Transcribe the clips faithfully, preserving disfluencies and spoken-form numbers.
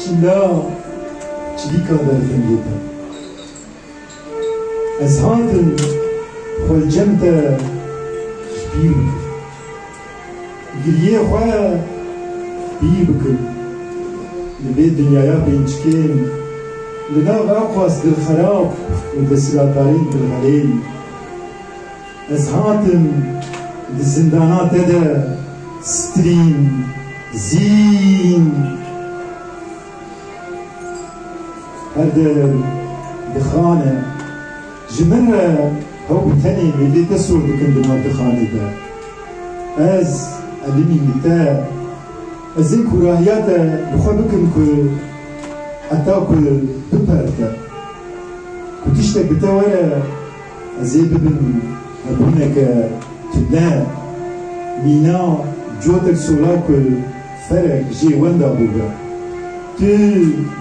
Çila çilîka derfengê te. Ez hatim xwe li cem te ji bîr bikim. Giriyê xwe pî bikim. Li vê dinyaya pêncikên, li nav eqwas dilxerab û desthilatdarên dilxelên. Ez hatim di zindana te de strîn, zîn. Her dev dixan e. Ji min re hew bi tenê mêvê te sor dikin di nav dixanê de. Ez elimî li te. Ez ê kûrahiya te li xwe bikim ku heta ku biperte. Ku tiştek bi te were, ez ê bibim hebûneke tune, mîna cotek sola ku ferek jê wenda bûbe. Tu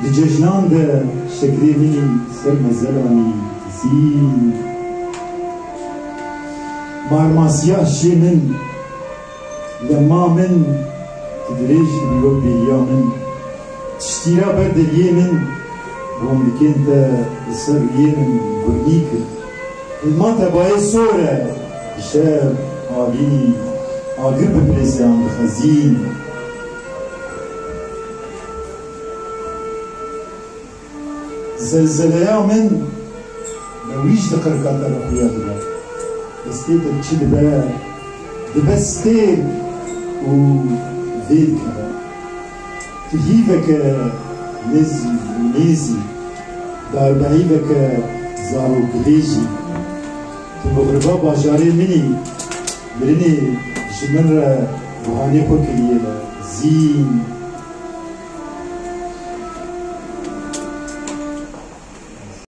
di cejnan de şeklê min î ser mezelan î zîn. Marmasiya şê min, lema min, tu dirêj dibî wek bêriya min. Tiştîra ber deriyê min, rondikên te li ser riyê min gurnîk in. Hilma te bayê sor e, dişev, havînî, agir bi pirêzeyan dixezîn. Zelzeleya min, me wî ji di qirika te re xuya dibe. Destê te çi dibe, dibe stêr û vê dikeve. Tu hîveke nêzî û nêzî, darbehîveke zarokgihêjî. Tu mixriba bajarê min î, mirinê ji min re guhanê xwe kiriye zîn.